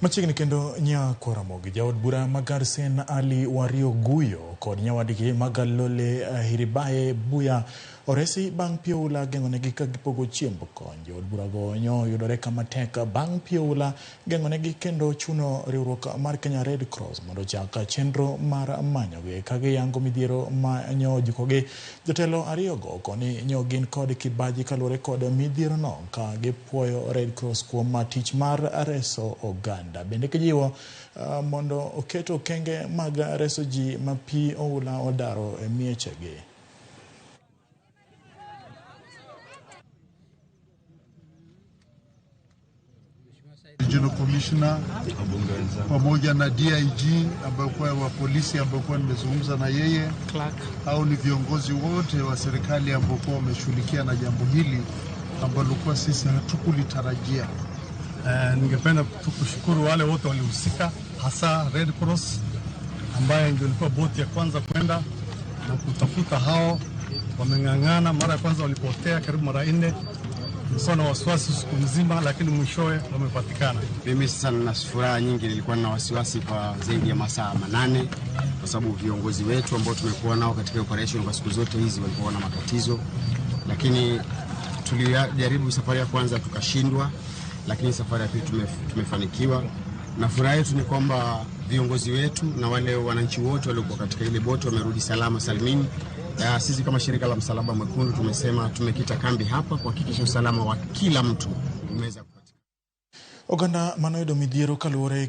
Machiegni kendo Nyakwaramogi, jaod bura ma Garsen Ali Wario Guyo kod nyawadgi Magalole Hiribae Buya oresi bang' pi oula geng'onegi ka gipogo chiemb kony. Jood burago nyo yudore kama tek bang' pi oula geng'onegi kendo chuno riwruok mar Kenya Red Cross mondo ochak chenro mar manyogi ka giyango midhiero ma nyo ojukogi. Jotelo ariyogo koni nyo gin kod kibaji kaluwore kod midhierono ka gipuoyo Red Cross kuom tich mar reso oganda. Bende gijiwo mondo oket okenge mag reso ji ma pi oula odaro e miechegi. Regional Commissioner pamoja na DIG ambayo kwa wa polisi ambao kwa nimezungumza na yeye Clark. Au ni viongozi wote wa serikali ambao kwa wameshughulikia na jambo hili ambalo kwa sisi hatukulitarajia. Ningependa tu kushukuru wale wote walihusika, hasa Red Cross ambaye ndio ilikuwa boti ya kwanza kwenda na kutafuta hao. Wameng'ang'ana, mara ya kwanza walipotea karibu mara 4, tulikuwa na wasiwasi siku mzima, lakini mwishowe wamepatikana. Mimi sasa nina furaha nyingi, nilikuwa na wasiwasi kwa zaidi ya masaa 8 kwa sababu viongozi wetu ambao tumekuwa nao katika operation kwa siku zote hizi walikuwa na matatizo, lakini tulijaribu safari ya kwanza tukashindwa, lakini safari ya pili tumefanikiwa. Na furaha yetu ni kwamba viongozi wetu na wale wananchi wote waliokuwa katika ile boti wamerudi salama salimini. Sisi kama shirika la Msalaba Mwekundu tumesema tumekita kambi hapa kuhakikisha usalama wa kila mtu umeweza kupatikana. Oganda manoyudo midhiero kaluwore